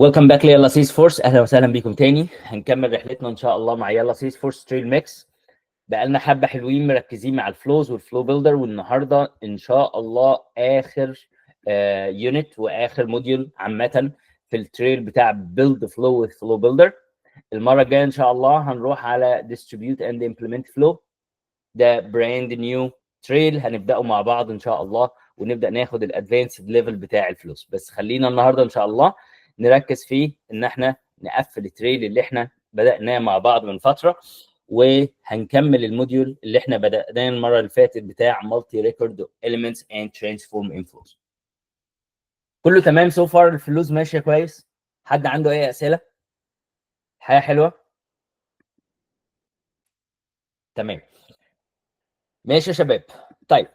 Welcome back ليلا Salesforce. اهلا وسهلا بيكم تاني. هنكمل رحلتنا ان شاء الله مع يلا Salesforce trail mix. بقالنا حبه حلوين مركزين مع ال flows وال flow builder، والنهارده ان شاء الله اخر unit واخر module عامة في ال trail بتاع build flow with flow builder. المرة الجاية ان شاء الله هنروح على distribute and implement flow. ده brand new trail هنبداه مع بعض ان شاء الله، ونبدا ناخد ال advanced level بتاع ال flows. بس خلينا النهارده ان شاء الله نركز فيه ان احنا نقفل ال trail اللي احنا بدأناه مع بعض من فترة، وهنكمل ال module اللي احنا بدأناه المرة اللي فاتت بتاع multi record elements and transform in flows. كله تمام so far؟ ال flows ماشية كويس؟ حد عنده اي أسئلة؟ حاجة حلوة؟ تمام، ماشي يا شباب. طيب،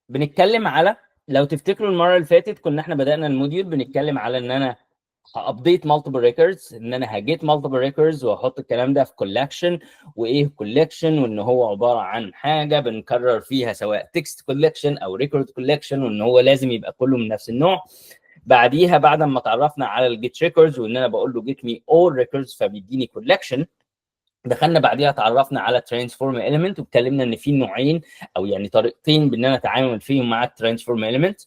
بنتكلم على، لو تفتكروا المرة اللي فاتت كنا احنا بدأنا ال module بنتكلم على ان انا ه update multiple records، ان انا ه get multiple records واحط الكلام ده في collection، وايه collection، وان هو عبارة عن حاجة بنكرر فيها سواء text collection او record collection، وان هو لازم يبقى كله من نفس النوع. بعديها بعد ما تعرفنا على ال get records وان انا بقول له get me all records فبيديني collection، دخلنا بعديها تعرفنا على transform element، واتكلمنا ان في نوعين او يعني طريقتين بان انا اتعامل فيهم مع ال transform element.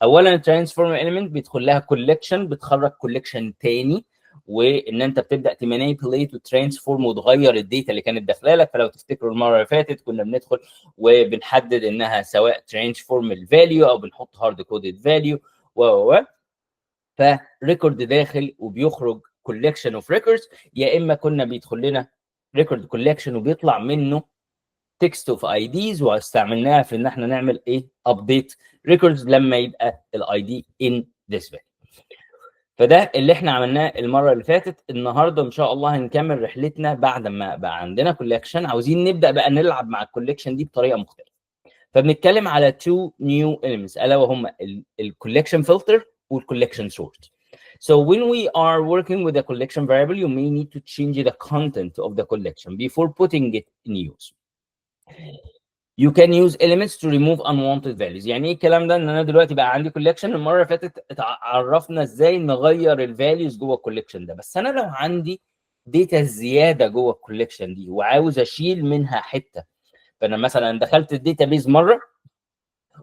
اولا، ال transform element بيدخل لها collection بتخرج collection تاني، وان انت بتبدا ت manipulate و transform وتغير ال data اللي كانت داخله لك. فلو تفتكروا المرة اللي فاتت كنا بندخل وبنحدد انها سواء transform ال value او بنحط hard coded value و و ف record داخل وبيخرج collection of records، يا اما كنا بيدخل لنا record collection وبيطلع منه text of IDs، واستعملناها في ان احنا نعمل ايه؟ update records لما يبقى ال ID in this value. فده اللي احنا عملناه المرة اللي فاتت. النهارده ان شاء الله هنكمل رحلتنا. بعد ما بقى عندنا collection، عاوزين نبدا بقى نلعب مع ال collection دي بطريقة مختلفه. فبنتكلم على two new elements، الا وهم ال collection filter وال collection sort. So when we are working with a collection variable, you may need to change the content of the collection before putting it in use. You can use elements to remove unwanted values. يعني ايه الكلام ده؟ ان انا دلوقتي بقى عندي collection. المرة اللي فاتت عرفنا ازاي نغير ال values جوه ال collection ده، بس انا لو عندي data زيادة جوه ال collection دي وعاوز اشيل منها حته، فانا مثلا دخلت ال database مرة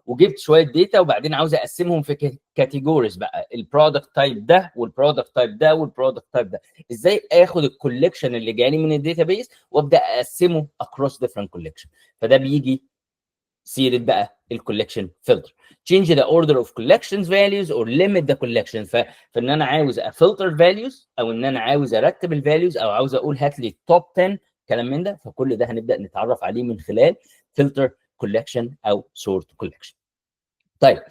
وجبت شوية data، وبعدين عاوز اقسمهم في categories بقى، ال product type ده وال product type ده وال product type ده، ازاي اخد ال collection اللي جالي من ال database وابدا اقسمه across different collection؟ فده بيجي سيره بقى ال collection filter، change the order of collections values or limit the collection. فان انا عاوز ا filter values، او ان انا عاوز ارتب ال values، او عاوز اقول هات لي top 10، كلام من ده. فكل ده هنبدا نتعرف عليه من خلال filter collection او sort collection. طيب،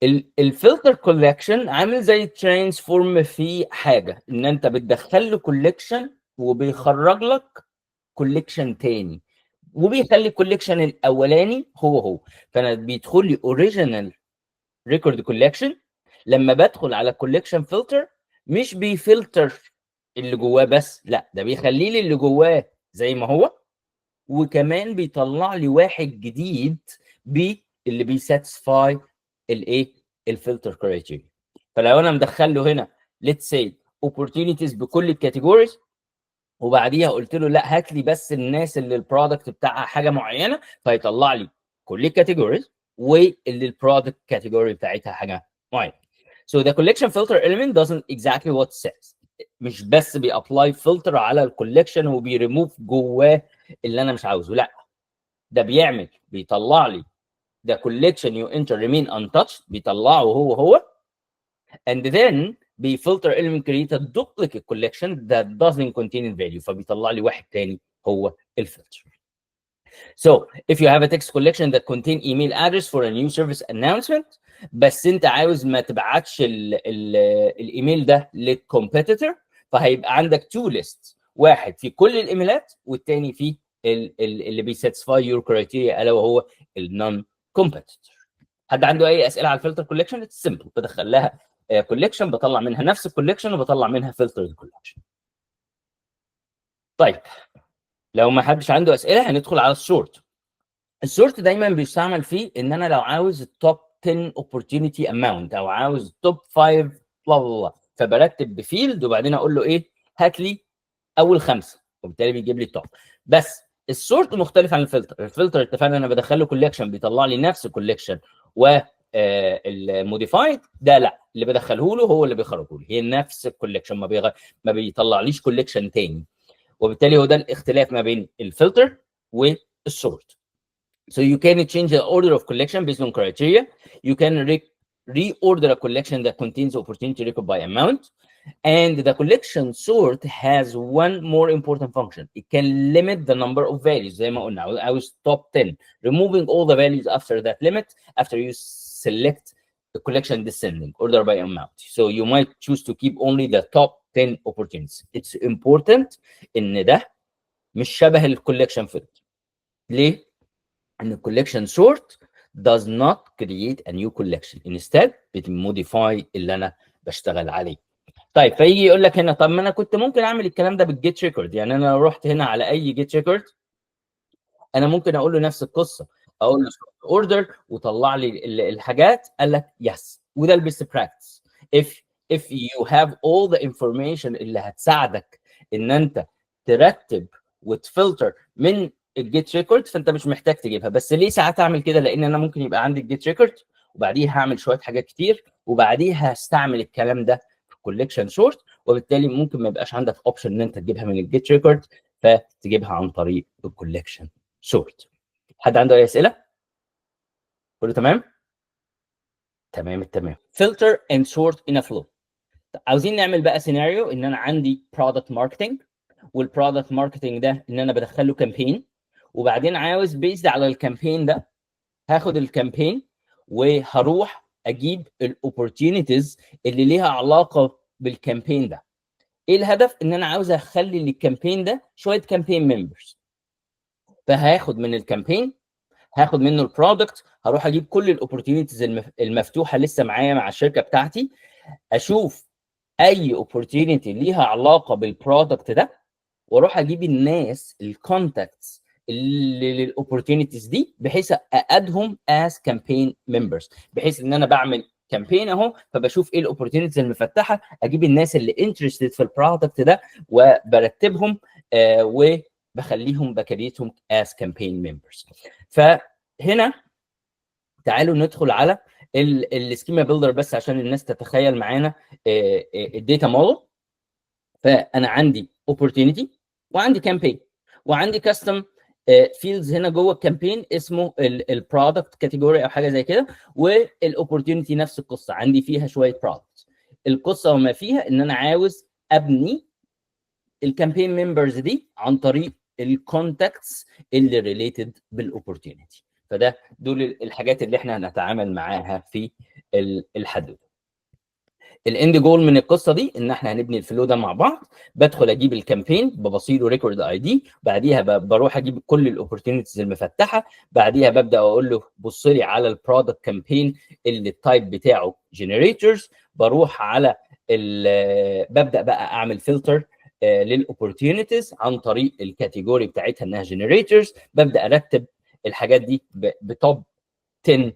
ال filter collection عامل زي transform في حاجه، ان انت بتدخل له collection وبيخرج لك collection تاني، وبيخلي ال collection الاولاني هو هو. فانا بيدخل لي original record collection، لما بدخل على collection filter مش بيفلتر اللي جواه بس، لا، ده بيخلي لي اللي جواه زي ما هو، وكمان بيطلع لي واحد جديد اللي بي satisfy الايه؟ ال filter criteria. فلو انا مدخل له هنا let's say opportunities بكل ال categories، وبعديها قلت له لا، هات لي بس الناس اللي ال product بتاعها حاجة معينه، فيطلع لي كل ال categories واللي ال product category بتاعتها حاجة معينه. So the collection filter element doesn't exactly what it says. مش بس بي apply filter على ال collection وبيريموف جواه اللي انا مش عاوزه، لا، ده بيعمل بيطلع لي the collection you enter remain untouched، بيطلعه هو هو، and then بي filter element create a duplicate collection that doesn't contain value، فبيطلع لي واحد تاني هو ال filter. So if you have a text collection that contain email address for a new service announcement، بس انت عاوز ما تبعتش ال ال الايميل ده لل competitor، فهيبقى عندك two lists، واحد في كل الايميلات والتاني في اللي بي satisfy your criteria، الا وهو ال non competitor. حد عنده اي اسئلة على ال filter collection؟ it's simple، بدخل لها collection، بطلع منها نفس ال collection، وبطلع منها filtered collection. طيب، لو ما حدش عنده اسئلة هندخل على ال sort. ال sort دايما بيستعمل فيه ان انا لو عاوز ال top 10 opportunity amount او عاوز top 5 blah blah. فبرتب ب field وبعدين اقول له ايه؟ هات لي اول خمسه، وبالتالي بيجيب لي ال top. بس ال sort مختلف عن ال filter. ال filter اتفقنا انا بدخله collection بيطلع لي نفس ال collection و ال modified ده لا، اللي بدخله له هو اللي بيخرجه لي، هي نفس ال collection، ما بيطلعليش collection تاني. وبالتالي هو ده الاختلاف ما بين ال filter وال sort. So you can change the order of collection based on criteria. You can reorder a collection that contains opportunity record by amount. And the collection sort has one more important function. It can limit the number of values. زي ما قلنا عاوز top 10. Removing all the values after that limit after you select the collection descending order by amount. So you might choose to keep only the top 10 opportunities. It's important ان ده مش شبه ال collection filter. ليه؟ ان ال collection sort does not create a new collection. Instead بت modify اللي انا بشتغل عليه. طيب، فيجي يقول لك هنا: طب ما انا كنت ممكن اعمل الكلام ده بال get record. يعني انا لو رحت هنا على اي get record انا ممكن اقول له نفس القصه، اقول له order وطلع لي الحاجات. قال لك yes، وده ال best practice. If you have all the information اللي هتساعدك ان انت ترتب وتفلتر من ال get record، فانت مش محتاج تجيبها. بس ليه ساعات اعمل كده؟ لان انا ممكن يبقى عندي ال get record وبعديها هعمل شوية حاجات كتير وبعديها هستعمل الكلام ده في collection sort، وبالتالي ممكن ما يبقاش عندك option ان انت تجيبها من ال get record، فتجيبها عن طريق ال collection sort. حد عنده اي اسئله؟ كله تمام؟ تمام التمام. Filter and sort in a flow. عاوزين نعمل بقى سيناريو ان انا عندي product marketing، وال product marketing ده ان انا بدخل له campaign، وبعدين عاوز based على ال campaign ده هاخد ال campaign وهروح اجيب ال opportunities اللي ليها علاقة بال campaign ده. ايه الهدف؟ ان انا عاوز اخلي لل campaign ده شوية campaign members، فهاخد من ال campaign، هاخد منه ال product، هروح اجيب كل ال opportunities المفتوحة لسه معايا مع الشركة بتاعتي، اشوف اي opportunity ليها علاقة بال product ده، واروح اجيب الناس ال contacts اللي لل opportunities دي بحيث ا add هم as campaign members، بحيث ان انا بعمل campaign اهو، فبشوف ايه ال opportunities المفتحه، اجيب الناس اللي interested في ال product ده وبرتبهم وبخليهم ب create هم as campaign members. فهنا تعالوا ندخل على ال schema builder بس عشان الناس تتخيل معانا ال data model. فانا عندي opportunity وعندي campaign وعندي custom fields هنا جوه ال campaign اسمه ال product category او حاجة زي كده، وال opportunity نفس القصة عندي فيها شوية products. القصة وما فيها ان انا عاوز ابني ال campaign members دي عن طريق ال contacts اللي related بال opportunity. فده دول الحاجات اللي احنا هنتعامل معاها في الحدوته. ال end goal من القصة دي ان احنا هنبني ال flow ده مع بعض. بدخل اجيب ال campaign، ببصيله record ID، بعديها بروح اجيب كل ال opportunities المفتحه، بعديها ببدا اقول له بص لي على ال product campaign اللي ال type بتاعه generators، بروح على ببدا بقى اعمل filter لل opportunities عن طريق ال category بتاعتها انها generators، ببدا ارتب الحاجات دي ب top 10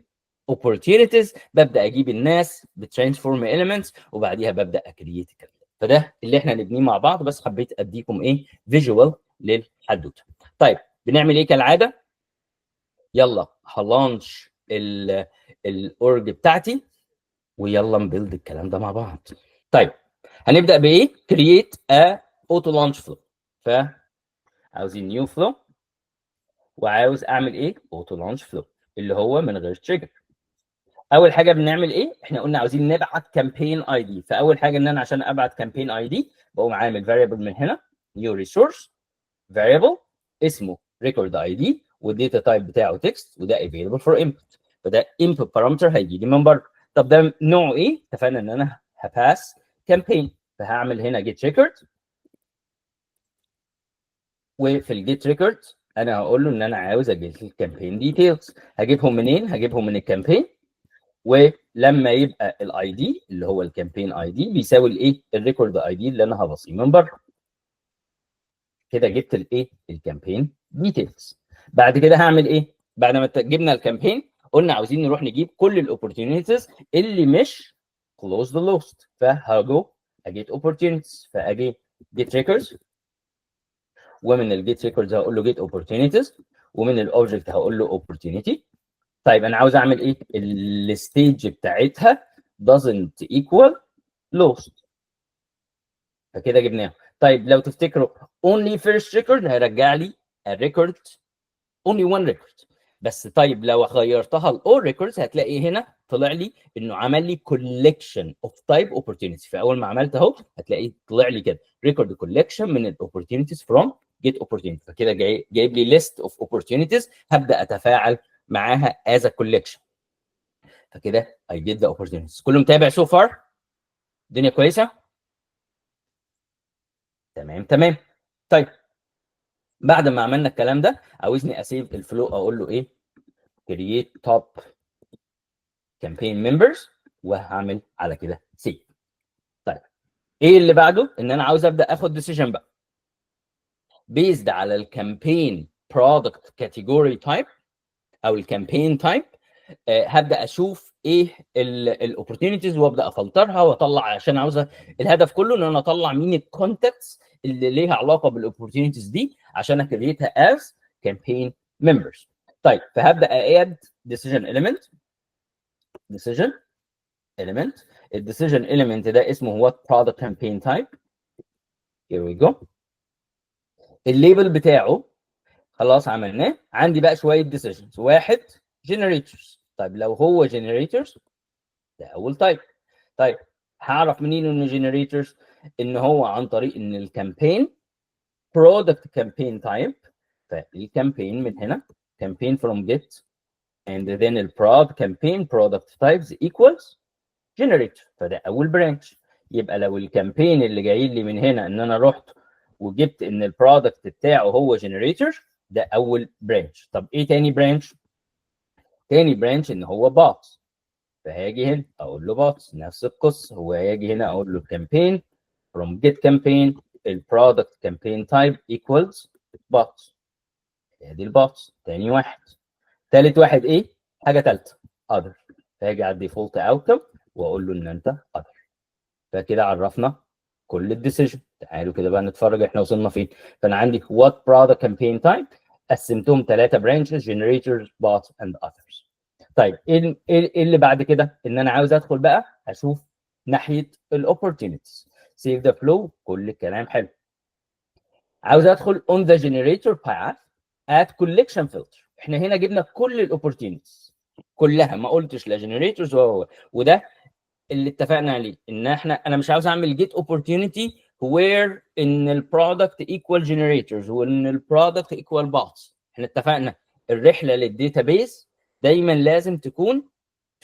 opportunities، ببدا اجيب الناس ب transform elements، وبعديها ببدا ا create الكلام ده. فده اللي احنا نبنيه مع بعض، بس حبيت اديكم ايه visual للحدوته. طيب، بنعمل ايه كالعاده؟ يلا ه launch ال org بتاعتي ويلا ن build الكلام ده مع بعض. طيب، هنبدا بايه؟ Create a auto launch flow. ف عاوزين new flow، وعاوز اعمل ايه؟ Auto launch flow اللي هو من غير trigger. اول حاجة بنعمل ايه؟ احنا قلنا عاوزين نبعت campaign ID. فاول حاجة ان انا عشان ابعت campaign ID بقوم عامل variable من هنا، new resource variable اسمه record ID، وال data type بتاعه text، وده available for input، فده input parameter هيجي لي من بره. طب ده نوعه ايه؟ اتفقنا ان انا ه pass campaign، فهعمل هنا get record، وفي ال get record انا هقول له ان انا عاوز اجيب ال campaign details. هجيبهم منين؟ هجيبهم من ال campaign، ولما يبقى ال ID اللي هو ال campaign ID بيساوي الايه؟ ال record ID اللي انا هبصيه من بره. كده جبت الايه؟ ال campaign details. بعد كده هعمل ايه؟ بعد ما جبنا ال campaign قلنا عاوزين نروح نجيب كل ال opportunities اللي مش closed lost، فهاجو ا get opportunities. فاجي get records، ومن ال get records هقول له get opportunities، ومن ال object هقول له opportunity. طيب، انا عاوز اعمل ايه؟ ال stage بتاعتها doesn't equal lost. فكده جبناها. طيب، لو تفتكروا only first record هيرجع لي ال record، only one record بس. طيب، لو غيرتها ل all records هتلاقي هنا طلع لي انه عمل لي collection of type opportunity. فاول ما عملت اهو هتلاقي طلع لي كده record collection من ال opportunities from get opportunity. فكده جايب لي list of opportunities هبدا اتفاعل معاها as a collection. فكده I get the opportunities. كله متابع so far؟ الدنيا كويسه؟ تمام. طيب، بعد ما عملنا الكلام ده عاوزني ا save ال flow، اقول له ايه؟ create top campaign members، وهعمل على كده save. طيب، ايه اللي بعده؟ ان انا عاوز ابدا اخد decision بقى based على ال campaign product category type او ال campaign type. هبدا اشوف ايه ال opportunities وابدا افلترها واطلع، عشان عاوز الهدف كله ان انا اطلع مين ال contacts اللي ليها علاقة بال opportunities دي عشان ا create ها as campaign members. طيب، فهبدا add decision element. decision element، ال decision element ده اسمه what product campaign type. here we go. ال label بتاعه خلاص عملناه. عندي بقى شوية decisions. واحد generators. طيب، لو هو generators ده اول type. طيب، هعرف منين انه generators؟ ان هو عن طريق ان ال campaign product campaign type، فال campaign من هنا campaign from get and then ال prod campaign product types equals generator. فده اول branch. يبقى لو ال campaign اللي جاي لي من هنا ان انا رحت وجبت ان ال product بتاعه هو generator، ده اول branch. طب ايه تاني branch؟ تاني branch ان هو bots. فهاجي هنا اقول له bots، نفس القصه. هو هاجي هنا اقول له campaign from get campaign ال product campaign type equals bots. ادي ال bots تاني واحد. تالت واحد ايه؟ حاجة ثالثة other. فاجي على ال default outcome واقول له ان انت other. فكده عرفنا كل ال decision. تعالوا كده بقى نتفرج احنا وصلنا فين. فانا عندي what product campaign type، قسمتهم ثلاثة branches: generators، bots and others. طيب، ايه اللي بعد كده؟ ان انا عاوز ادخل بقى اشوف ناحية ال opportunities. save the flow، كل الكلام حلو. عاوز ادخل on the generator path، add collection filter. احنا هنا جبنا كل ال opportunities كلها، ما قلتش لا generators وهو، وده اللي اتفقنا عليه ان احنا انا مش عاوز اعمل get opportunity where ان ال product equal generators وان ال product equal bots. احنا اتفقنا الرحلة لل database دايما لازم تكون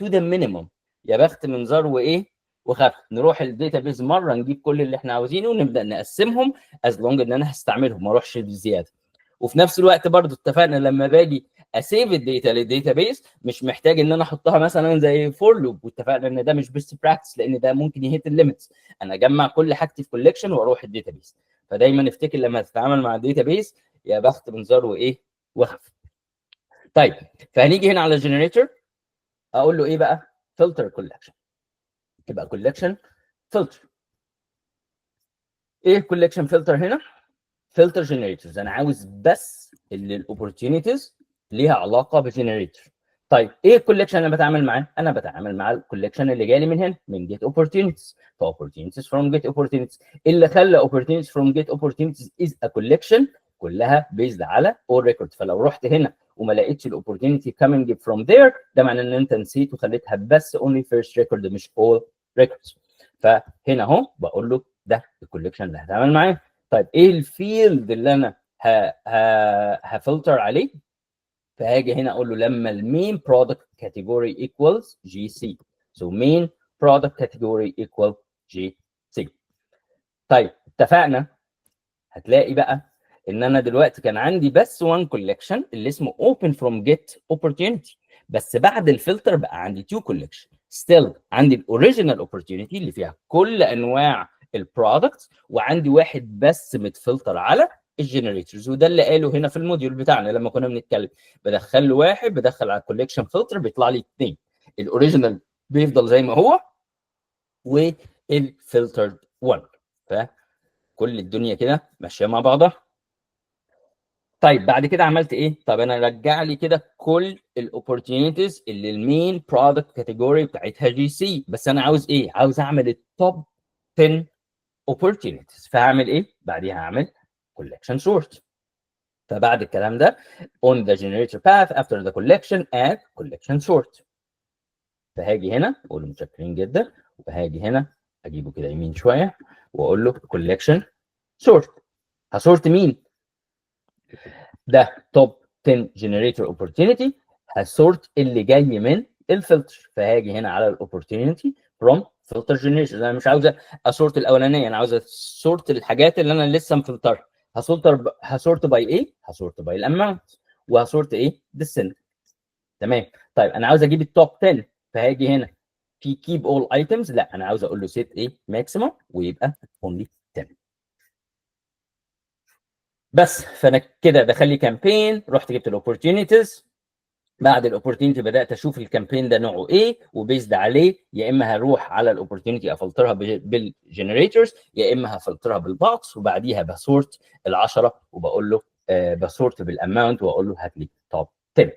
to the minimum. يا بخت من زار وايه وخف. نروح ال database مرة نجيب كل اللي احنا عاوزينه ونبدا نقسمهم as long ان انا هستعملهم، ما اروحش بزياده. وفي نفس الوقت برضو اتفقنا لما باجي ا save ال data لل database مش محتاج ان انا احطها مثلا زي for loop، واتفقنا ان ده مش best practice لان ده ممكن ي hit ال limits. انا اجمع كل حاجتي في collection واروح ال database. فدايما افتكر لما تتعامل مع ال database يا بخت من زار وايه وخف. طيب، فهنيجي هنا على ال generator اقول له ايه بقى؟ filter collection. يبقى collection filter. ايه collection filter هنا؟ filter generators. انا عاوز بس اللي ال opportunities ليها علاقة ب generator. طيب، ايه ال collection اللي انا بتعامل معاه؟ انا بتعامل مع ال collection اللي جالي من هنا من get opportunities. ف opportunities from get opportunities. اللي خلى opportunities from get opportunities is a collection كلها based على all record. فلو رحت هنا وما لقيتش ال opportunity coming from there، ده معناه ان انت نسيت وخليتها بس only first record مش all records. فهنا اهو بقول له ده ال collection اللي هتعامل معاه. طيب، ايه ال field اللي انا هفلتر عليه؟ فهاجي هنا اقول له لما ال main product category equals GC، so main product category equal GC. طيب، اتفقنا. هتلاقي بقى ان انا دلوقتي كان عندي بس one collection اللي اسمه open from get opportunity، بس بعد الفلتر بقى عندي two collection. still عندي ال original opportunity اللي فيها كل انواع ال products، وعندي واحد بس متفلتر على ال generators. وده اللي قاله هنا في ال module بتاعنا لما كنا بنتكلم، بدخل له واحد، بدخل على ال collection filter بيطلع لي اثنين، ال original بيفضل زي ما هو وال filtered 1. فكل الدنيا كده ماشية مع بعضها. طيب، بعد كده عملت ايه؟ طب انا رجع لي كده كل ال opportunities اللي ال main product category بتاعتها GC، بس انا عاوز ايه؟ عاوز اعمل ال top 10 opportunities. فهعمل ايه؟ بعديها هعمل collection sort. فبعد الكلام ده، on the generator path after the collection، add collection sort. فهاجي هنا اقول له متشكرين جدا، وهاجي هنا اجيبه كده يمين شوية واقول له collection sort. ه sort مين؟ ده top 10 generator opportunity. ه sort اللي جاي من الفلتر، فهاجي هنا على ال opportunity from filter generation. انا مش عاوز ا sort الاولانيه، انا عاوز ا sort الحاجات اللي انا لسه مفلترها. ه sort by ايه؟ ه sort by ال amount، وه sort ايه؟ descending. تمام. طيب، انا عاوز اجيب ال top 10، فهاجي هنا في keep all items، لا، انا عاوز اقول له set ايه؟ maximum، ويبقى only 10 بس. فانا كده دخل لي campaign، رحت جبت ال opportunities. بعد ال opportunity بدات اشوف ال campaign ده نوعه ايه، و based عليه يا اما هروح على ال opportunity افلترها بال generators، يا اما هفلترها بال bots، وبعديها ب sort ال10 وبقول له ب sort بال amount واقول له هات لي top 10.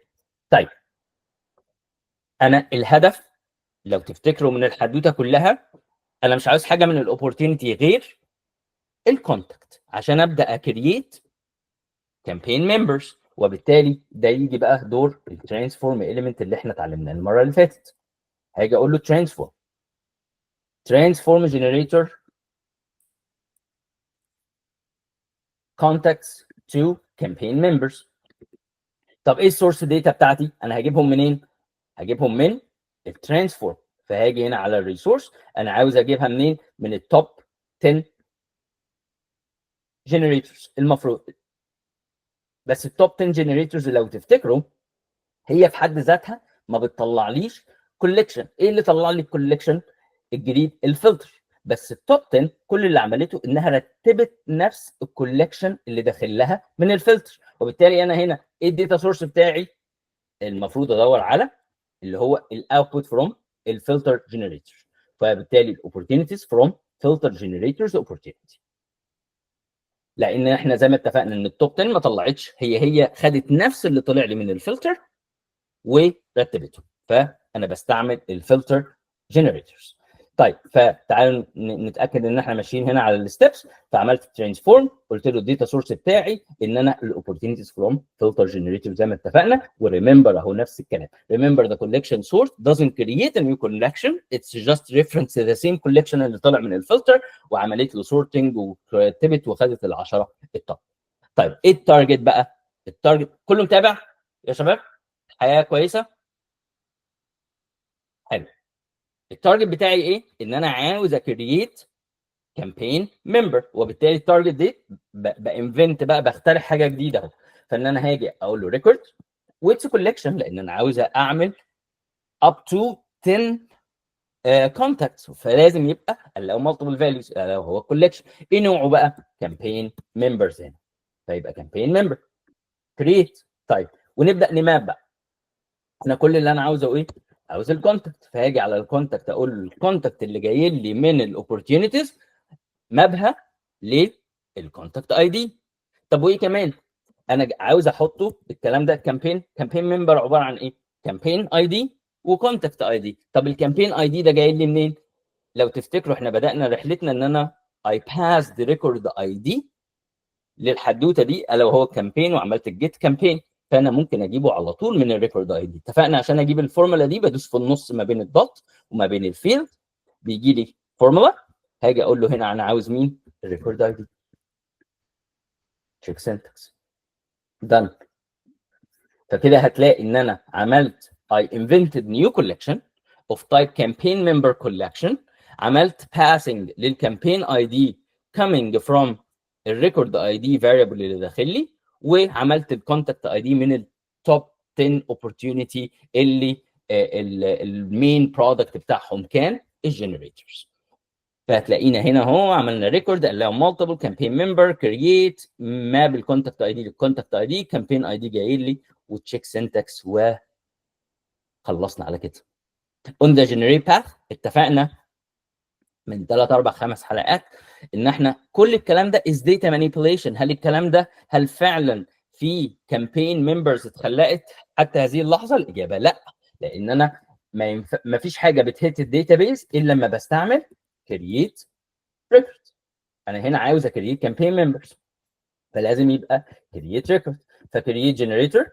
طيب، انا الهدف لو تفتكروا من الحدوتة كلها، انا مش عاوز حاجة من ال opportunity غير ال contact عشان ابدا ا create campaign members. وبالتالي ده يجي بقى دور ال transform element اللي احنا اتعلمناه المرة اللي فاتت. هاجي اقول له transform generator contacts to campaign members. طب ايه ال source data بتاعتي؟ انا هجيبهم منين؟ هجيبهم من ال transform. فهاجي هنا على ال resource، انا عاوز اجيبها منين؟ من ال top 10 generators المفروض. بس ال top 10 generators لو تفتكروا هي في حد ذاتها ما بتطلعليش collection. ايه اللي طلع لي ال collection الجديد؟ الفلتر. بس ال top 10 كل اللي عملته انها رتبت نفس ال collection اللي داخل لها من الفلتر. وبالتالي انا هنا ايه ال data source بتاعي؟ المفروض ادور على اللي هو ال output from ال filter generator، فبالتالي ال opportunities from filter generators opportunity، لان احنا زي ما اتفقنا ان ال top 10 ما طلعتش، هي هي خدت نفس اللي طلع لي من الفلتر ورتبته، فانا بستعمل ال filter generators. طيب، فتعالوا نتاكد ان احنا ماشيين هنا على ال steps. فعملت transform، قلت له ال data source بتاعي ان انا ال opportunities from filter generator زي ما اتفقنا. و remember اهو نفس الكلام، remember the collection sort doesn't create a new collection، it's just reference the same collection اللي طلع من الفلتر، وعملت له sorting ورتبت وخدت ال10 ال top. طيب، ايه ال target بقى؟ ال target، كله متابع يا شباب؟ الحياة كويسه؟ حلو. ال target بتاعي ايه؟ ان انا عاوز ا create campaign member، وبالتالي ال target دي ب invent بقى، بخترع حاجة جديدة اهو. فان انا هاجي اقول له record و it's collection، لان انا عاوز اعمل up to 10 contacts، فلازم يبقى allow multiple values لو هو collection. ايه نوعه بقى؟ campaign members هنا، فيبقى campaign member create. طيب، ونبدا ن map بقى. انا كل اللي انا عاوزه ايه؟ عاوز ال contact. فهاجي على ال contact، اقول ال contact اللي جاي لي من ال opportunities map ها لل contact ID. طب وايه كمان؟ انا عاوز احطه الكلام ده campaign member عبارة عن ايه؟ campaign ID و contact ID. طب ال campaign ID ده جاي لي منين؟ لو تفتكروا احنا بدانا رحلتنا ان انا I pass the record ID للحدوته دي، الا وهو campaign، وعملت ال get campaign، فانا ممكن اجيبه على طول من ال record ID. اتفقنا عشان اجيب الفورمولا دي بدوس في النص ما بين ال dot وما بين ال field، بيجي لي فورمولا. هاجي اقول له هنا انا عاوز مين؟ ال record ID. check syntax، done. فكده هتلاقي ان انا عملت I invented new collection of type campaign member collection، عملت passing لل campaign ID coming from ال record ID variable اللي داخل لي، وعملت ال contact ID من ال top 10 opportunity اللي ال main product بتاعهم كان ال generators. فهتلاقينا هنا اهو عملنا record allow multiple campaign member create، map ال contact ID لل contact ID، campaign ID جاي لي، و check syntax، وخلصنا على كده. on the generate path اتفقنا من 3 4 5 حلقات ان احنا كل الكلام ده is data manipulation. هل الكلام ده، هل فعلا في campaign members اتخلقت حتى هذه اللحظه؟ الاجابة لا، لان انا ما فيش حاجة بت hit ال database الا لما بستعمل create record. انا هنا عاوز ا create campaign members، فلازم يبقى create record، ف create generator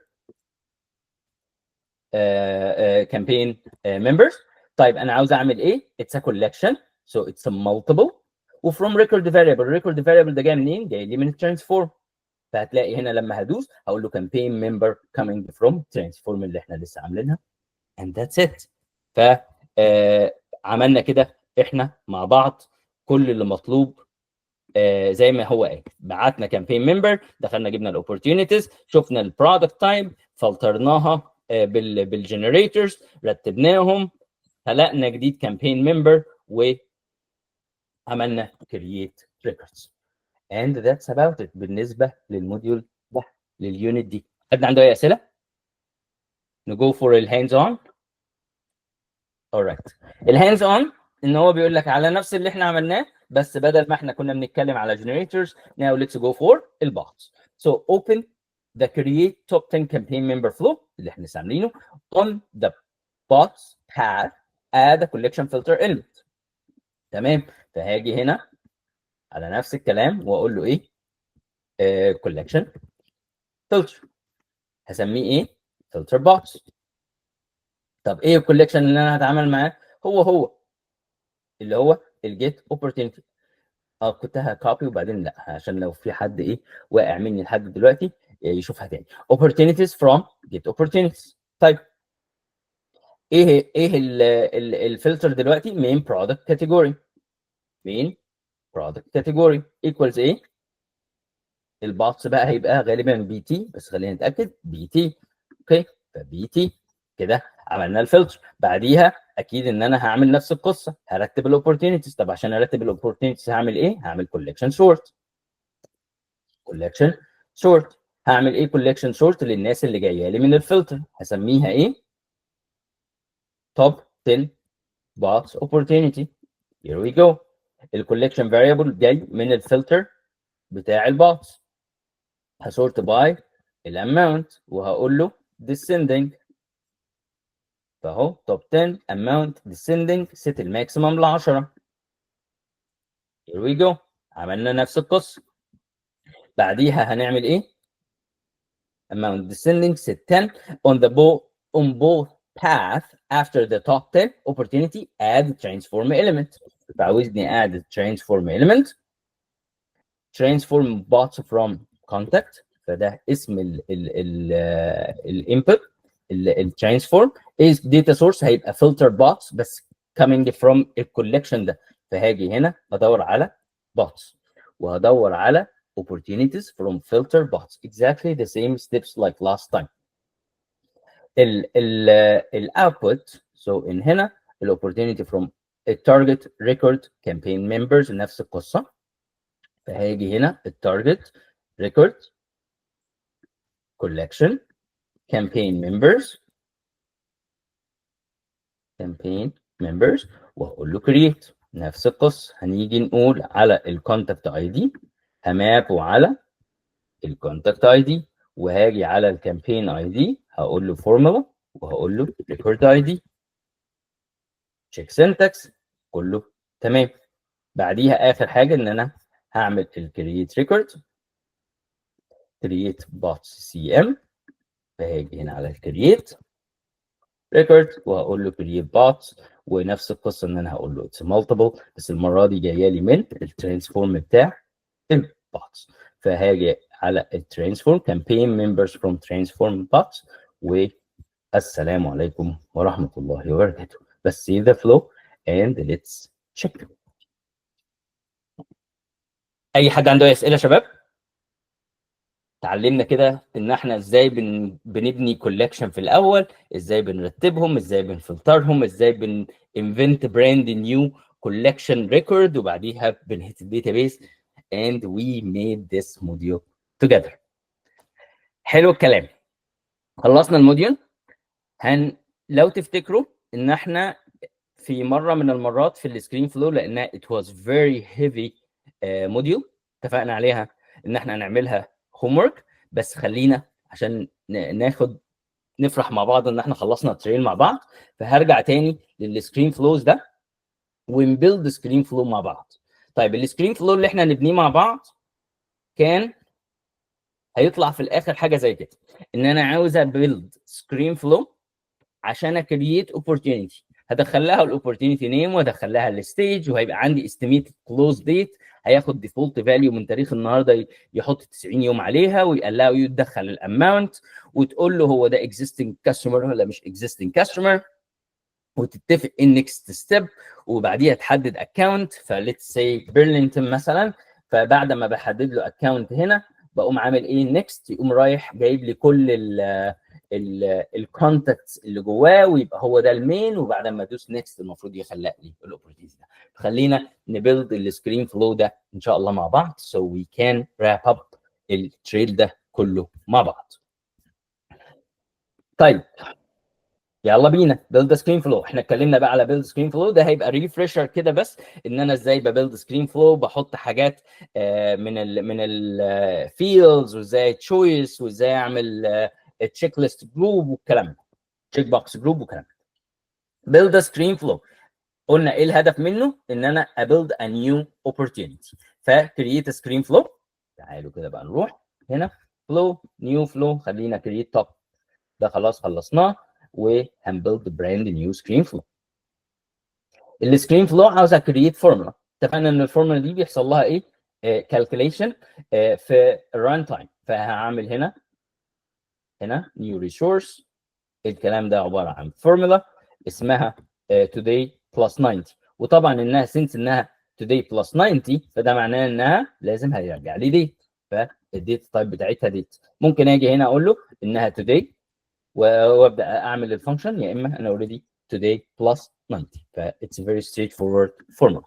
campaign members. طيب، انا عاوز اعمل ايه؟ it's a collection، so it's a multiple و from record variable. record variable ده جاي منين؟ جاي لي من ال transform. فهتلاقي هنا لما هدوس هقول له campaign member coming from transform اللي احنا لسه عاملينها، and that's it. ف عملنا كده احنا مع بعض كل اللي مطلوب، زي ما هو قال، بعتنا campaign member، دخلنا جبنا ال opportunities، شفنا ال product type، فلترناها بال generators، رتبناهم، خلقنا جديد campaign member، وعملنا create records، and that's about it بالنسبة لل module ده، لل unit دي. حد عنده اي اسئله؟ ن go for ال hands on. alright، ال hands on ان هو بيقول لك على نفس اللي احنا عملناه، بس بدل ما احنا كنا بنتكلم على generators، now let's go for ال bots. so open the create top 10 campaign member flow اللي احنا لسه عاملينه. on the bots path add a collection filter element. تمام، فهاجي هنا على نفس الكلام واقول له ايه؟ Collection filter، هسميه ايه؟ filter bots. طب ايه ال collection اللي انا هتعامل معاه؟ هو هو اللي هو ال get opportunity. كنت ه copy وبعدين لا، عشان لو في حد ايه واقع مني لحد دلوقتي يشوفها تاني. opportunities from get opportunities. طيب، ايه الفلتر دلوقتي؟ main product category. main product category equals ايه؟ ال bots بقى هيبقى غالبا BT، بس خلينا نتاكد. BT، okay. ف BT كده عملنا الفلتر. بعديها اكيد ان انا هعمل نفس القصه، هرتب ال opportunities. طب عشان ارتب ال opportunities هعمل ايه؟ هعمل collection sort. collection sort هعمل ايه؟ collection sort للناس اللي جاية لي من الفلتر، هسميها ايه؟ top 10 bots opportunity. here we go. ال collection variable جاي من الفلتر بتاع ال bots، ه sort by ال amount وهقول له descending. فاهو top 10 amount descending، set ال maximum ل 10. here we go. عملنا نفس القصه. بعديها هنعمل ايه؟ amount descending، set 10. on both path after the top 10 opportunity add transform element. فعاوزني add transform element، transform bots from contact. فده اسم ال input، ال transform is data source هيبقى filter bots بس coming from ال collection ده. فهاجي هنا ادور على bots وهدور على opportunities from filter bots، exactly the same steps like last time. ال output، so in هنا ال opportunity from ال target record campaign members، نفس القصه. فهاجي هنا ال target record collection campaign members، campaign members، واقول له create. نفس القصه، هنيجي نقول على ال contact ID، ه map ه على ال contact ID، وهاجي على ال campaign ID هقول له فورمولا وهقول له record ID. check syntax، كله تمام. بعديها اخر حاجة ان انا هعمل ال create record، create bots CM. فهاجي هنا على ال create record وهقول له create bots، ونفس القصة ان انا هقول له it's multiple، بس المرة دي جاية لي من ال transform بتاع ال bots. فهاجي على ال transform campaign members from transform bots، والسلام عليكم ورحمة الله وبركاته. بس see the flow and let's check. اي حد عنده اي اسئلة يا شباب؟ اتعلمنا كده ان احنا ازاي بنبني collection في الاول، ازاي بنرتبهم، ازاي بنفلترهم، ازاي بن invent brand new collection record، وبعديها بن hit ال database، and we made this module together. حلو الكلام، خلصنا ال module. لو تفتكروا ان احنا في في مرة من المرات في ال screen flow، لانها it was very heavy module. اتفقنا عليها ان احنا هنعملها homework، بس خلينا عشان ناخد نفرح مع بعض ان احنا خلصنا trail مع بعض، فهرجع تاني لل screen flows ده ون build screen flow مع بعض. طيب، ال screen flow اللي احنا هنبنيه مع بعض كان هيطلع في الاخر حاجة زي كده، ان انا عاوز ا build screen flow عشان ا create opportunity، هدخل لها ال opportunity name وادخل لها ال stage، وهيبقى عندي estimated close date هياخد default value من تاريخ النهارده، يحط 90 يوم عليها، ويقول له يدخل ال amount، وتقول له هو ده existing customer ولا مش existing customer، وتتفق ايه next step، وبعديها تحدد account، ف let's say بيرلينتون مثلا. فبعد ما بحدد له account هنا بقوم عامل ايه؟ next، يقوم رايح جايب لي كل ال contacts اللي جواه، ويبقى هو ده ال main، وبعد ما ادوس next المفروض يخلق لي ال opportunity ده. خلينا ن build ال screen flow ده ان شاء الله مع بعض so we can wrap up ال trail ده كله مع بعض. طيب، يلا بينا build screen flow. احنا اتكلمنا بقى على build screen flow، ده هيبقى refresher كده بس ان انا ازاي ب build screen flow، بحط حاجات من ال fields، وازاي choice، وازاي اعمل checklist group والكلام ده، check box group والكلام ده. build screen flow قلنا ايه الهدف منه؟ ان انا ا build a new opportunity. ف create screen flow، تعالوا كده بقى نروح هنا flow، new flow، خلينا create top، ده خلاص خلصناه، وهن build brand new screen flow. ال screen flow عاوز create formula. اتفقنا ان الفورمولا دي بيحصل لها ايه؟ calculation في ال run time. فهعمل هنا new resource، الكلام ده عبارة عن فورمولا اسمها today plus 90، وطبعا انها since انها today plus 90 فده معناه انها لازم هيرجع لي date، فال date type بتاعتها date. ممكن اجي هنا اقول له انها today وابدا اعمل ال function، يا اما انا already today plus 90، ف it's a very straightforward formula.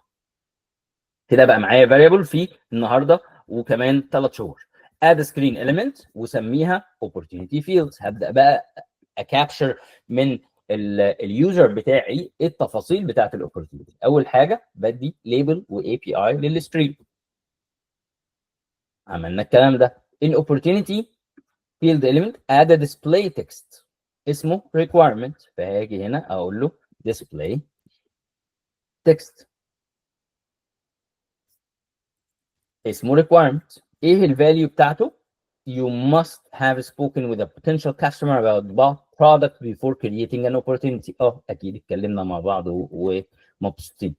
كده بقى معايا variable في النهارده وكمان 3 شهور. add screen element وسميها opportunity fields. هبدا بقى ا capture من ال user بتاعي ايه التفاصيل بتاعت ال opportunity. اول حاجة بدي label و API لل screen. عملنا الكلام ده. in opportunity field element add a display text اسمه requirement، فهاجي هنا اقول له display text اسمه requirement. ايه ال value بتاعته؟ you must have spoken with a potential customer about the product before creating an opportunity. اه، اكيد اتكلمنا مع بعض ومبسوطين.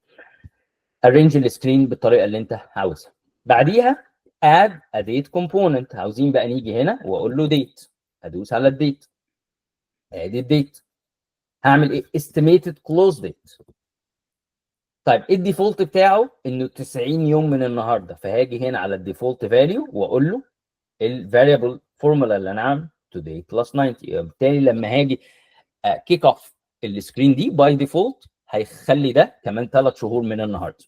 arrange ال screen بالطريقة اللي انت عاوزها. بعديها add a date component. عاوزين بقى نيجي هنا واقول له date، ادوس على ال date، ادي ال date. هعمل ايه؟ estimated close date. طيب، ايه ال default بتاعه؟ انه 90 يوم من النهارده. فهاجي هنا على ال default value واقول له ال variable formula اللي انا عامل today plus 90. بالتالي لما هاجي kick off ال screen دي by default هيخلي ده كمان 3 شهور من النهارده.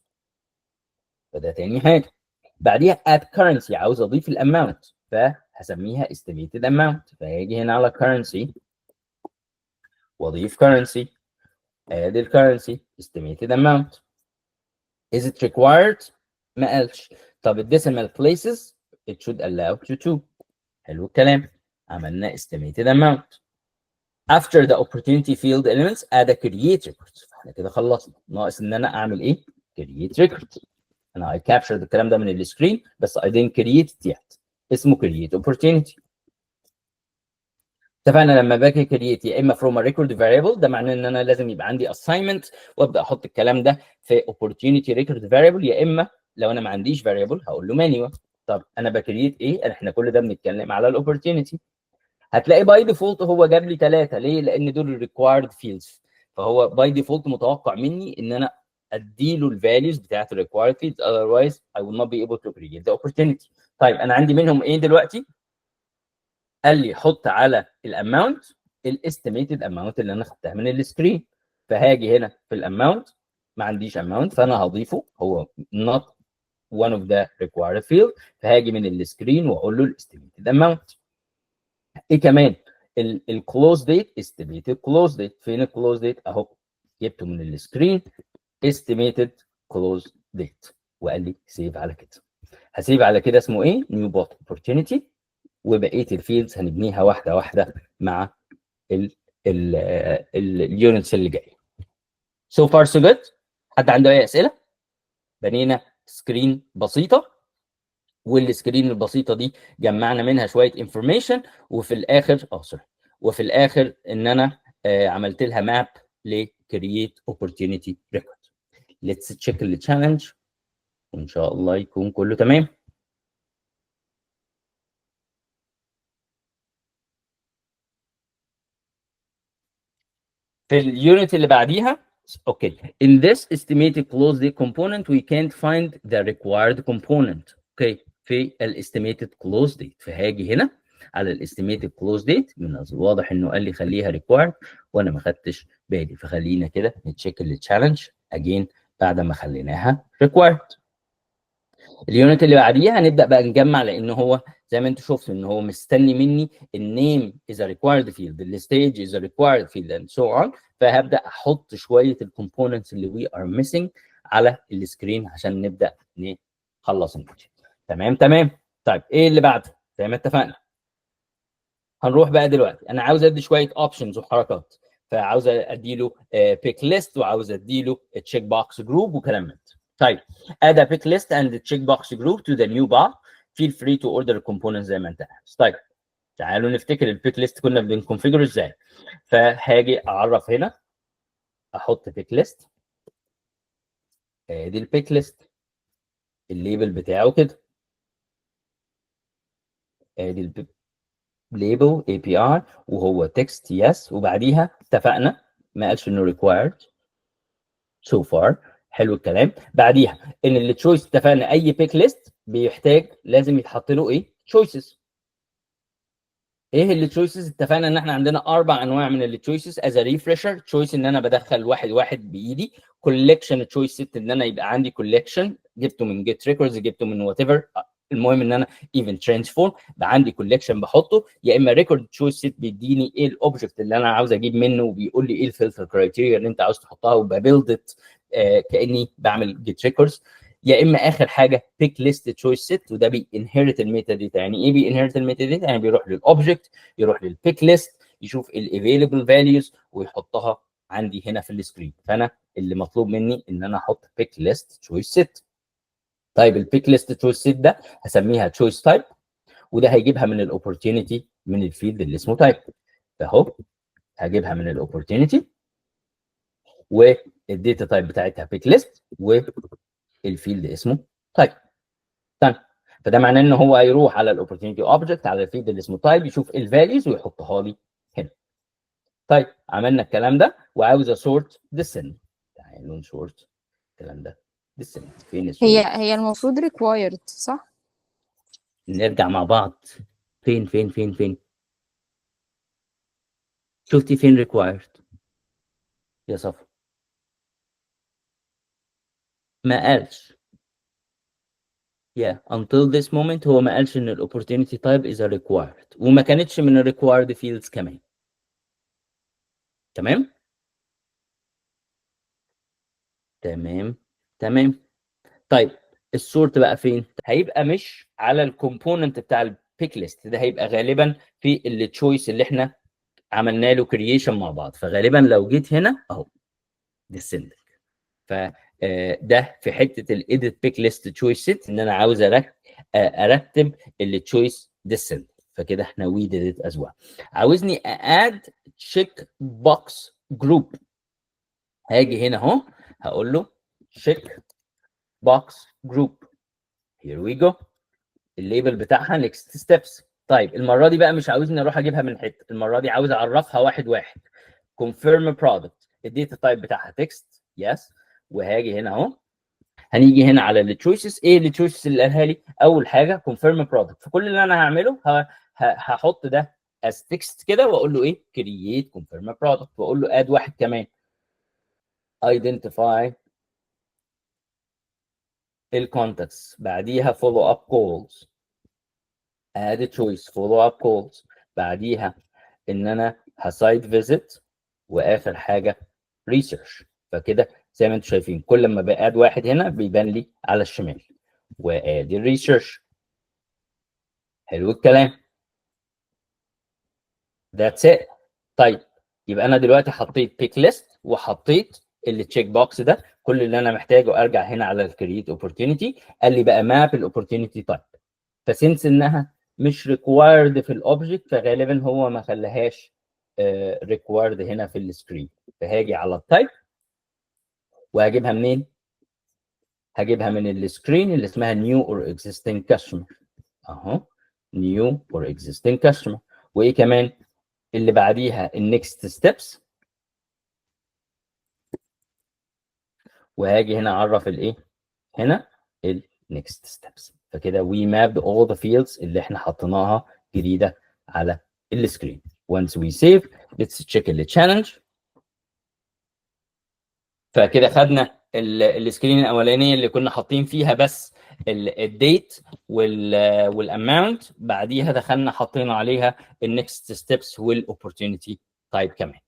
فده تاني حاجه. بعديها add currency، عاوز اضيف ال amount فهسميها estimated amount، فهاجي هنا على currency واضيف currency، ادي ال currency estimated amount. is it required؟ ما قالش. طب ال decimal places it should allow to 2. حلو الكلام، عملنا estimated amount. after the opportunity field elements add a create record. احنا كده خلصنا، ناقص ان انا اعمل ايه؟ create record. انا I captured الكلام ده من ال screen بس I didn't create it yet. اسمه create opportunity. اتفقنا لما باجي create يا اما from a record variable، ده معناه ان انا لازم يبقى عندي assignment وابدا احط الكلام ده في opportunity record variable، يا اما لو انا ما عنديش variable هقول له manual. طب انا ب create ايه؟ احنا كل ده بنتكلم على ال opportunity. هتلاقي by default هو جاب لي ثلاثه. ليه؟ لان دول required fields، فهو by default متوقع مني ان انا اديله ال values بتاعت ال required fields، otherwise I will not be able to create the opportunity. طيب، انا عندي منهم ايه دلوقتي؟ قال لي حط على ال amount ال estimated amount اللي انا خدتها من ال screen. فهاجي هنا في ال amount، ما عنديش amount فانا هضيفه، هو not one of the required field، فهاجي من ال screen واقول له ال estimated amount. ايه كمان؟ ال close date، estimated close date. فين ال close date؟ اهو جبته من ال screen estimated close date، وقال لي save على كده. ه save على كده اسمه ايه؟ new bot opportunity. وبقية ال fields هنبنيها واحدة واحدة مع ال ال ال units اللي جاية. so far so good. حد عنده اي اسئلة؟ بنينا screen بسيطة، وال screen البسيطة دي جمعنا منها شوية information، وفي الاخر sorry، وفي الاخر ان انا عملت لها map ل create opportunity record. let's check ال challenge وان شاء الله يكون كله تمام. في ال unit اللي بعديها، okay، in this estimated close date component we can't find the required component. okay، في ال estimated close date، فهاجي هنا على ال estimated close date. من الواضح انه قال لي خليها required وانا ما خدتش بالي، فخلينا كده ن check ال challenge again بعد ما خليناها required. ال unit اللي بعديها هنبدا بقى نجمع، لان هو زي ما انتم شفتوا ان هو مستني مني ال name is a required field، ال stage is a required field and so on. فهبدا احط شوية ال components اللي we are missing على ال screen عشان نبدا نخلص ال project. تمام تمام. طيب ايه اللي بعده؟ زي ما اتفقنا هنروح بقى دلوقتي، انا عاوز ادي شوية options وحركات، فعاوز ادي له pick list وعاوز ادي له check box group وكلام من ده. طيب add a pick list and check box group to the new bot، feel free to order components زي ما انت عاوز. طيب تعالوا نفتكر ال pick list كنا بن configure ازاي. فهاجي اعرف هنا، احط pick list، ادي ال pick list، ال label بتاعه كده، ادي ال label API وهو text yes، وبعديها اتفقنا ما قالش انه required so far. حلو الكلام. بعديها ان ال choice اتفقنا اي pick list بيحتاج لازم يتحط له ايه؟ choices. ايه ال choices؟ اتفقنا ان احنا عندنا اربع انواع من ال choices as refresher. choice ان انا بدخل واحد واحد بايدي، collection choice set ان انا يبقى عندي collection جبته من get records، جبته من whatever، المهم ان انا even transform بقى عندي collection بحطه، يا اما record choice set بيديني ايه ال object اللي انا عاوز اجيب منه وبيقول لي ايه ال filter criteria اللي انت عاوز تحطها وب build كاني بعمل get records، يا اما اخر حاجة pick list choice set، وده بي inherit ال metadata. يعني ايه بي inherit ال metadata؟ يعني بيروح لل object، يروح لل pick list، يشوف ال available values ويحطها عندي هنا في ال screen. فانا اللي مطلوب مني ان انا احط pick list choice set. طيب ال pick list choice set ده هسميها choice type، وده هيجيبها من ال opportunity من ال field اللي اسمه type. فاهو هجيبها من ال opportunity وال data type بتاعتها pick list وال field اسمه type. تمام. فده معناه ان هو هيروح على ال opportunity object على ال field اللي اسمه type، يشوف ال values ويحطها لي هنا. طيب عملنا الكلام ده وعاوز ا sort descending. تعالوا ن sort الكلام ده descending. فين ال sort؟ هي المفروض required صح؟ نرجع مع بعض. فين فين فين فين؟ شفتي فين required يا صفا؟ ما قالش. yeah، until this moment هو ما قالش ان ال opportunity type is a required، وما كانتش من ال required fields كمان. تمام تمام تمام. طيب ال sort بقى فين؟ هيبقى مش على ال component بتاع ال pick list ده، هيبقى غالبا في ال choice اللي احنا عملنا له creation مع بعض. فغالبا لو جيت هنا اهو descending. ف ده في حتة ال edit pick list choice set ان انا عاوز ارتب ال choice descending. فكده احنا we did it as well. عاوزني add check box group، هاجي هنا اهو هقول له check box group، here we go. ال label بتاعها next steps. طيب المرة دي بقى مش عاوزني اروح اجيبها من حتة، المرة دي عاوز اعرفها واحد واحد. confirm product، ال data type بتاعها text yes. وهاجي هنا اهو، هنيجي هنا على ال choices. ايه ال choices اللي قالها لي؟ اول حاجة confirm product. فكل اللي انا هعمله هحط ده as text كده واقول له ايه؟ create confirm product، واقول له add واحد كمان identify ال contacts، بعديها follow up calls، add a choice follow up calls، بعديها ان انا ه site visit، واخر حاجة research. فكده زي ما انتم شايفين، كل ما ب add واحد هنا بيبان لي على الشمال. وادي ال research. حلو الكلام، that's it. طيب، يبقى انا دلوقتي حطيت pick list وحطيت ال check box ده. كل اللي انا محتاجه ارجع هنا على ال create opportunity. قال لي بقى map ال opportunity type، ف since انها مش required في ال object، فغالبا هو ما خلاهاش required هنا في ال screen. فهاجي على ال type وهجيبها منين؟ هجيبها من ال screen اللي اسمها new or existing customer. اهو، new or existing customer. وايه كمان؟ اللي بعديها ال next steps. وهاجي هنا اعرف الايه هنا؟ ال next steps. فكده we mapped all the fields اللي احنا حطيناها جديدة على ال screen. once we save، let's check the challenge. فكده خدنا ال screen الاولانية اللي كنا حاطين فيها بس ال date وال amount. بعديها دخلنا حطينا عليها ال next steps وال opportunity type كمان.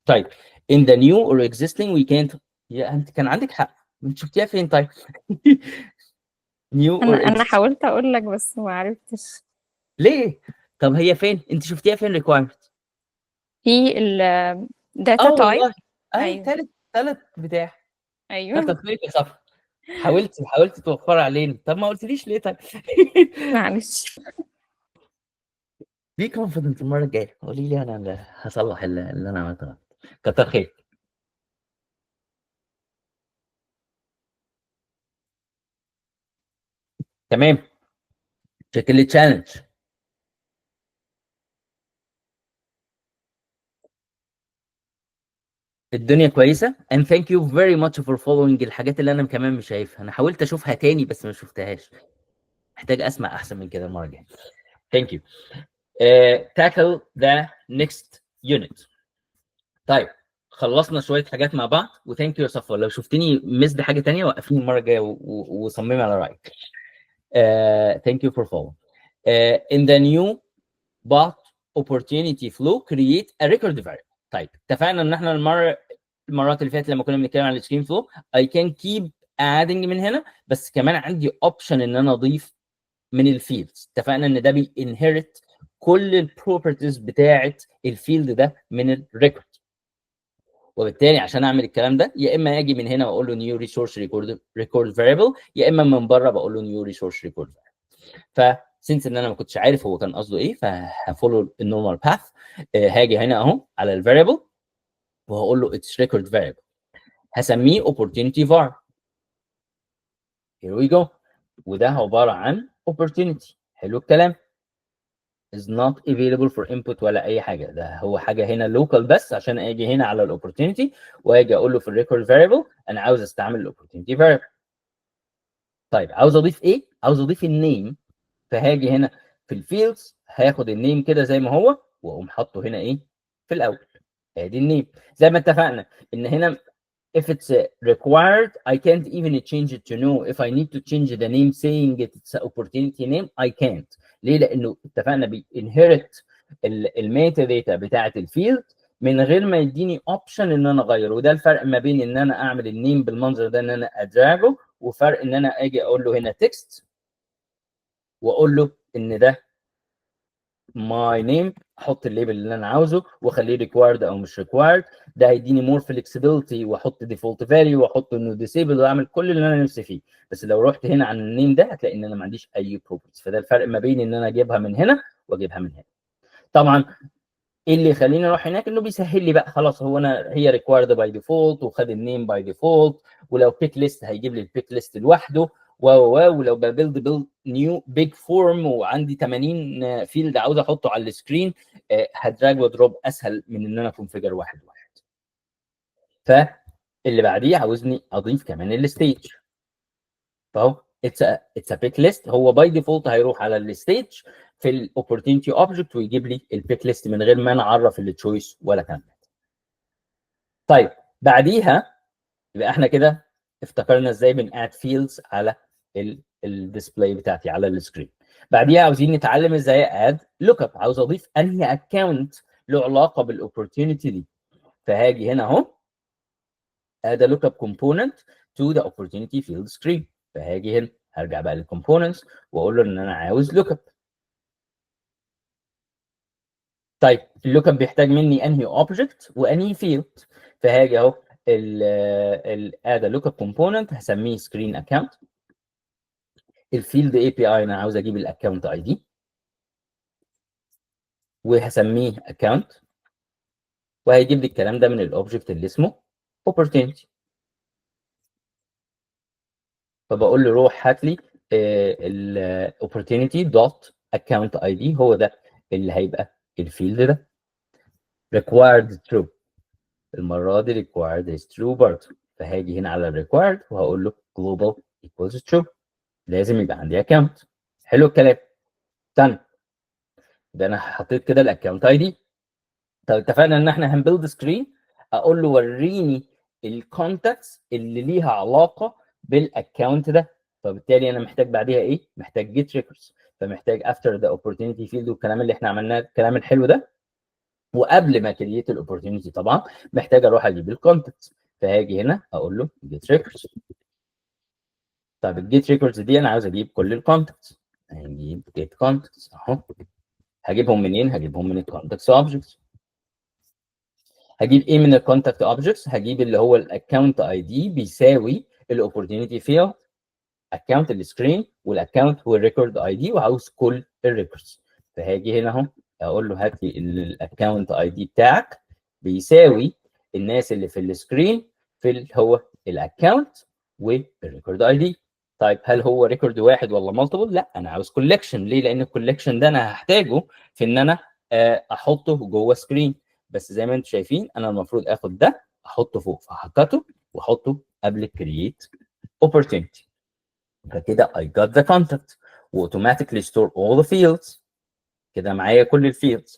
طيب، in the new or existing we can't. يا انت كان عندك حق، انت شفتيها فين؟ طيب، new or انا existing. حاولت اقول لك بس ما عرفتش. ليه؟ طب هي فين؟ انت شفتيها فين required؟ في ال data اه type. والله اي. ايوه. تالت بتاع. ايوه. كتر خيرك يا صفا، حاولت توفر علينا. طب ما قلتليش ليه طيب؟ معلش. be confident، المرة الجاية قولي لي، انا اللي هصلح اللي انا عملته غلط. كتر خيرك. تمام، check ال challenge. الدنيا كويسه، and thank you very much for following الحاجات اللي انا كمان مش شايفها. انا حاولت اشوفها تاني بس ما شفتهاش. محتاج اسمع احسن من كده المرة الجايه. thank you. tackle the next unit. طيب، خلصنا شوية حاجات مع بعض، و thank you يا صفا. لو شفتني missed حاجة تانية وقفيني المرة الجاية وصممي على رايك. Thank you for following. In the new bot opportunity flow، create a record variable. طيب، اتفقنا ان احنا المرات اللي فاتت لما كنا بنتكلم عن ال screen flow، I can keep adding من هنا، بس كمان عندي option ان انا اضيف من ال fields. اتفقنا ان ده بي inherit كل ال properties بتاعه ال field ده من ال record، وبالتالي عشان اعمل الكلام ده يا اما اجي من هنا واقول له new resource record variable، يا اما من بره بقول له new resource record variable. ف since ان انا ما كنتش عارف هو كان قصده ايه، فه follow ال normal path. هاجي هنا اهو على ال variable وهقول له it's record variable، هسميه opportunity var. here we go. وده عبارة عن opportunity. حلو الكلام. is not available for input ولا اي حاجه، ده هو حاجة هنا local بس، عشان اجي هنا على ال opportunity واجي اقول له في ال record variable انا عاوز استعمل ال opportunity variable. طيب، عاوز اضيف ايه؟ عاوز اضيف ال name. فهاجي هنا في ال fields، هاخد ال name كده زي ما هو واقوم حاطه هنا ايه؟ في الاول. ادي ال name. زي ما اتفقنا ان هنا if it's required، I can't even change it to no. if I need to change the name saying it's opportunity name، I can't. ليه؟ لانه اتفقنا بي inherit ال metadata بتاعه ال field من غير ما يديني option ان انا اغيره. وده الفرق ما بين ان انا اعمل ال name بالمنظر ده، ان انا ا drag ه، وفرق ان انا اجي اقول له هنا text واقول له ان ده my name، احط ال label اللي انا عاوزه واخليه required او مش required. ده هيديني more flexibility، واحط default value واحط انه disable واعمل كل اللي انا نفسي فيه. بس لو رحت هنا عن ال name ده هتلاقي ان انا ما عنديش اي properties. فده الفرق ما بين ان انا اجيبها من هنا واجيبها من هنا. طبعا ايه اللي يخليني اروح هناك؟ انه بيسهل لي بقى، خلاص هو انا هي required by default وخد ال name by default، ولو pick list هيجيب لي ال pick list لوحده، و و ولو ب build new big form وعندي 80 field عاوز احطه على ال screen، ه drag و drop اسهل من ان انا configure واحد واحد. فاللي بعديه عاوزني اضيف كمان ال stage. فاهو it's a pick list. هو by default هيروح على ال stage في ال opportunity object ويجيب لي ال pick list من غير ما انا اعرف ال choice ولا كلام. طيب، بعديها يبقى احنا كده افتكرنا ازاي بن add fields على ال display بتاعتي على ال screen. بعديها عاوزين نتعلم ازاي add lookup. عاوز اضيف انهي account له علاقة بال opportunity دي. فهاجي هنا اهو. add a lookup component to the opportunity field screen. فهاجي هنا هرجع بقى لل components واقول له ان انا عاوز lookup. طيب ال lookup بيحتاج مني انهي object وانهي field؟ فهاجي اهو ال add a lookup component، هسميه screen account. ال field API انا عاوز اجيب ال account ID وهسميه account، وهيجيب لي الكلام ده من ال object اللي اسمه opportunity. فبقول له روح هات لي ال opportunity dot account ID، هو ده اللي هيبقى ال field ده. required true، المرة دي required is true برضه، فهاجي هنا على required وهقول له global equals true، لازم يبقى عندي account. حلو الكلام. done. ده انا حطيت كده ال account ID. طب اتفقنا ان احنا هن build screen، اقول له وريني ال contacts اللي ليها علاقة بال account ده. فبالتالي انا محتاج بعديها ايه؟ محتاج get records، فمحتاج after the opportunity field والكلام اللي احنا عملناه، الكلام الحلو ده. وقبل ما create ال opportunity طبعا محتاج اروح اجيب ال contacts، فهاجي هنا اقول له get records. طيب ال get records دي انا عاوز اجيب كل ال contacts، هنجيب get contacts اهو. هجيبهم منين؟ هجيبهم من ال contacts objects. هجيب ايه من ال contact objects؟ هجيب اللي هو ال account ID بيساوي ال opportunity field account ال screen وال account وال record ID، وعاوز كل ال records. فهاجي هنا اهو اقول له هات لي ال account ID بتاعك بيساوي الناس اللي في ال screen في اللي هو ال account وال record ID. طيب هل هو record واحد ولا multiple؟ لا، انا عاوز collection. ليه؟ لان ال collection ده انا هحتاجه في ان انا احطه جوه screen. بس زي ما انتم شايفين انا المفروض اخد ده احطه فوق، فهحطه واحطه قبل create opportunity. فكده I got the contact و automatically store all the fields. كده معايا كل ال fields.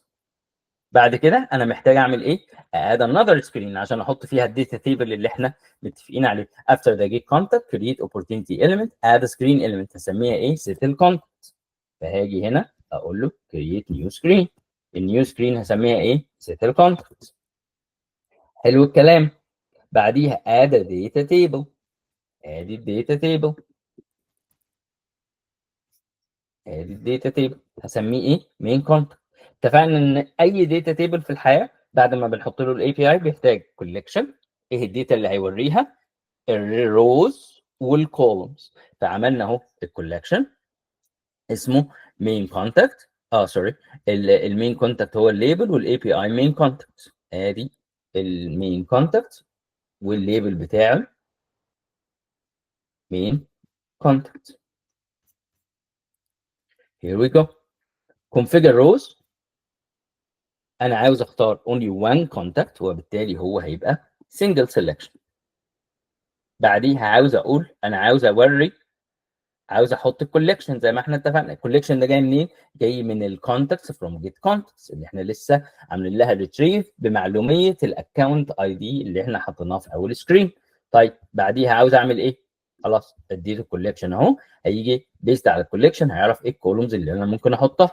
بعد كده انا محتاج اعمل ايه؟ add another screen عشان احط فيها ال data table اللي احنا متفقين عليه. after the get contact، create opportunity element، add a screen element، هسميها ايه؟ settle contact. فهاجي هنا اقول له create new screen، ال new screen هسميها ايه؟ settle contact. حلو الكلام. بعديها add a data table، ادي ال data table، ادي ال data table هسميه ايه؟ main contact. اتفقنا ان اي data table في الحياة بعد ما بنحط له ال API بيحتاج collection. ايه ال data اللي هيوريها؟ ال rows وال columns. فعملنا اهو ال collection اسمه main contact، sorry، ال main contact هو ال label وال API main contact. ادي ال main contact وال label بتاعه main contact. here we go. configure rows، انا عاوز اختار only one contact وبالتالي هو هيبقى single selection. بعديها عاوز اقول انا عاوز اوري، عاوز احط ال collection زي ما احنا اتفقنا. ال collection ده جاي منين؟ جاي من ال contacts from get contacts اللي احنا لسه عاملين لها retrieve بمعلوميه ال account ID اللي احنا حطيناه في اول screen. طيب بعديها عاوز اعمل ايه؟ خلاص اديته ال collection اهو، هيجي based على ال collection هيعرف ايه ال columns اللي انا ممكن احطها.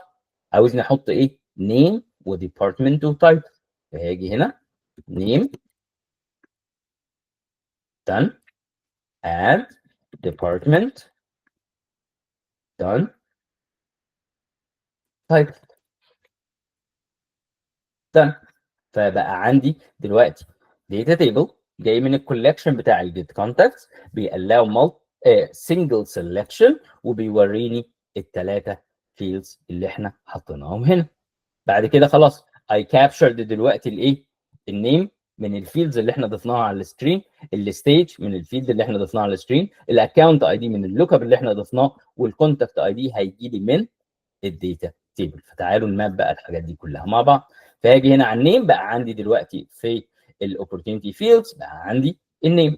عاوزني احط ايه؟ name و department و title. فهاجي هنا name، done، add department، done، title، done. فبقى عندي دلوقتي data table جاي من ال collection بتاع ال get contacts، بي allow single selection وبيوريني الثلاثة fields اللي احنا حطيناهم هنا. بعد كده خلاص I captured دلوقتي الايه؟ ال name من ال fields اللي احنا ضفناها على ال screen، ال stage من ال field اللي احنا ضفناه على ال screen، ال account ID من ال lookup اللي احنا ضفناه، وال contact ID هيجي لي من ال data table. فتعالوا ن map بقى الحاجات دي كلها مع بعض. فاجي هنا على ال name، بقى عندي دلوقتي في ال opportunity fields بقى عندي ال name.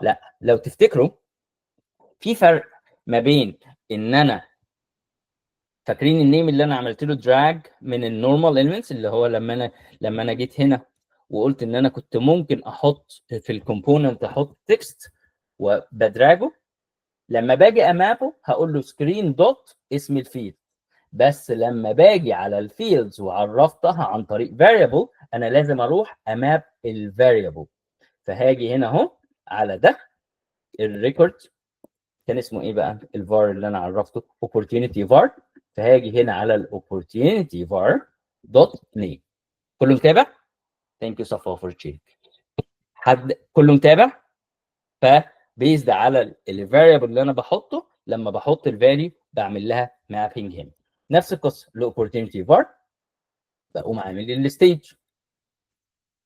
لا، لو تفتكروا في فرق ما بين ان انا، فاكرين ال name اللي انا عملت له drag من ال normal elements، اللي هو لما انا جيت هنا وقلت ان انا كنت ممكن احط في ال component احط text وب drag ه، لما باجي ا map ه هقول له screen dot اسم ال field. بس لما باجي على ال fields وعرفتها عن طريق variable انا لازم اروح ا map ال variable. فهاجي هنا اهو على ده ال record، كان اسمه ايه بقى الفار اللي انا عرفته؟ opportunity var. فهاجي هنا على ال opportunity var dot name. كله متابع؟ thank you صفا for check. حد كله متابع؟ ف based على ال variable اللي انا بحطه، لما بحط ال value بعمل لها mapping هنا. نفس القصة ال opportunity var، بقوم عامل لي ال stage.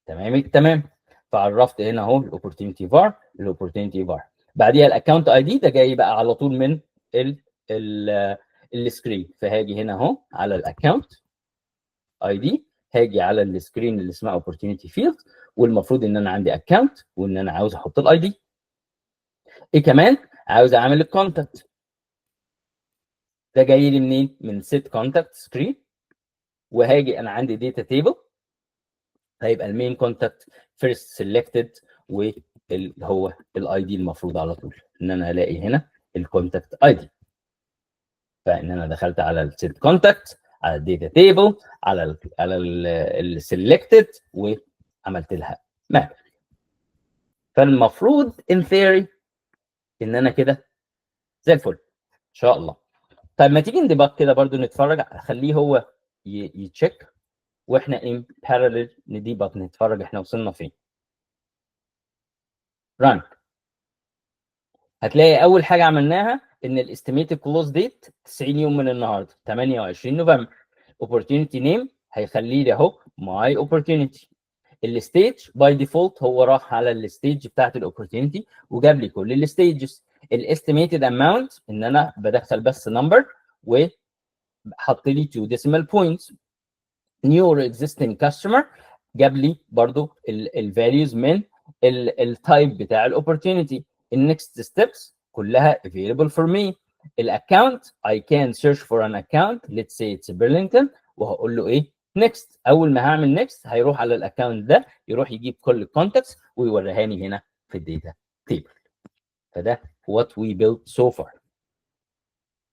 تمام تمام. فعرفت هنا اهو ال opportunity var، ال opportunity var بعديها ال account ID، ده جاي بقى على طول من ال screen. فهاجي هنا اهو على ال account ID، هاجي على ال screen اللي اسمها opportunity field، والمفروض ان انا عندي account وان انا عاوز احط ال ID. ايه كمان؟ عاوز اعمل ال contact. ده جاي لي منين؟ من set contact screen. وهاجي انا عندي data table، هيبقى ال main contact first selected، واللي هو ال ID المفروض على طول ان انا الاقي هنا ال contact ID. فان انا دخلت على ال set contact، على ال data table، على ال selected، وعملت لها map. فالمفروض in theory ان انا كده زي الفل ان شاء الله. طيب، ما تيجي ن debug كده برضو، نتفرج، خليه هو ي check واحنا in parallel ن debug، نتفرج احنا وصلنا فين. run. هتلاقي اول حاجة عملناها ان ال estimated close date 90 يوم من النهارده، 28 نوفمبر. opportunity name هيخلي لي اهو my opportunity. ال stage by default هو راح على ال stage بتاعت ال opportunity وجاب لي كل ال stages. ال estimated amount ان انا بدخل بس number وحط لي 2 decimal points. new or existing customer جاب لي برضو ال values من ال type بتاع ال opportunity. ال next steps كلها available for me. ال account، I can search for an account، let's say it's Burlington، وهقول له ايه؟ next. اول ما هعمل next هيروح على ال account ده، يروح يجيب كل ال contacts ويوريهاني هنا في ال data table. فده what we built so far.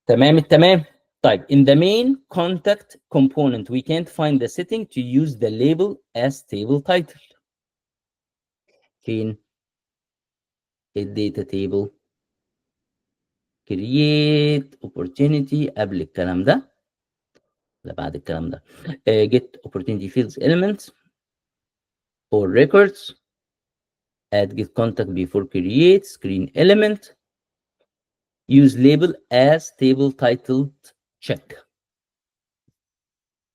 تمام التمام. طيب، in the main contact component we can't find the setting to use the label as table title. فين ال data table؟ create opportunity، قبل الكلام ده؟ لا، بعد الكلام ده. Get opportunity fields elements or records، add get contact before create screen element، use label as table titled check.